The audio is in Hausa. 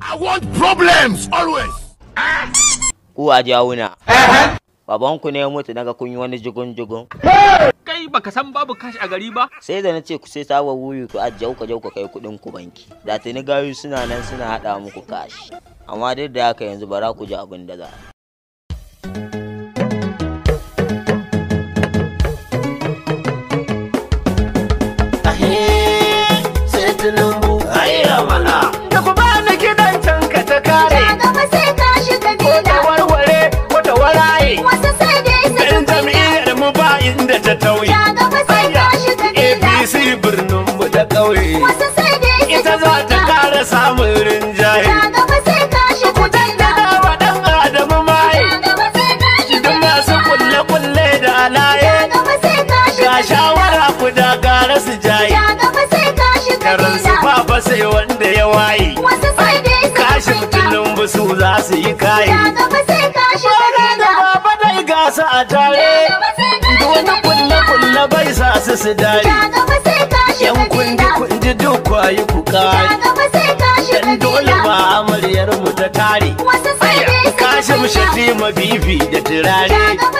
I want problems always. Ku a jawuna. Babanku ne ya mutu naga kun yi wani jigun-jigun. Kai baka san babu cash a gari ba? Sai da na ce ku sai sabon wuyi ku ajiye ku je ku kai kuɗin ku banki. Da tuni gayu suna nan suna haɗa muku cash. Amma duk da haka yanzu bara ku ji abin da za a. Da ku ba ni kiɗan can ka ta kare. Ja gaba sai ka shiga Ko ta bila. warware ko ta waraye. Wasu sai dai su Dan tafi. jam'iyyar mu ba inda ta tauye. Ja gaba sai ka shiga bila. APC birnin mu da ƙauye. Wasu sai dai su Ita za ta tafi. ƙara samun rinjaye. Ja gaba sai ka shiga bila. Wa ɗan Adamu maye. Ja gaba sai ka shiga Duk masu bila. kulle-kulle da alaye. Ja gaba sai ka Ga shiga bila. shawara ku da gara su jaye. Ja gaba sai ka shiga Karan su bila. fa sai wanda ya waye. Wasu sai dai su Kashin tafi. Tinubu su za su yi kaye. Ja gaba sai ka shiga Da bila. baba dai gasa a tare. Ja gaba sai ka Duk wani shiga bila. kulle-kulle bai sa su su dare. Ja gaba sai ka shiga Yan kundi bila. kundi duk kwayi ku Ja kare. gaba sai ka shiga Dan dole bila. ba amaryar mu ta tare. Wasu sai dai su Kashim tafi. Shatima bibi da turare. Ja gaba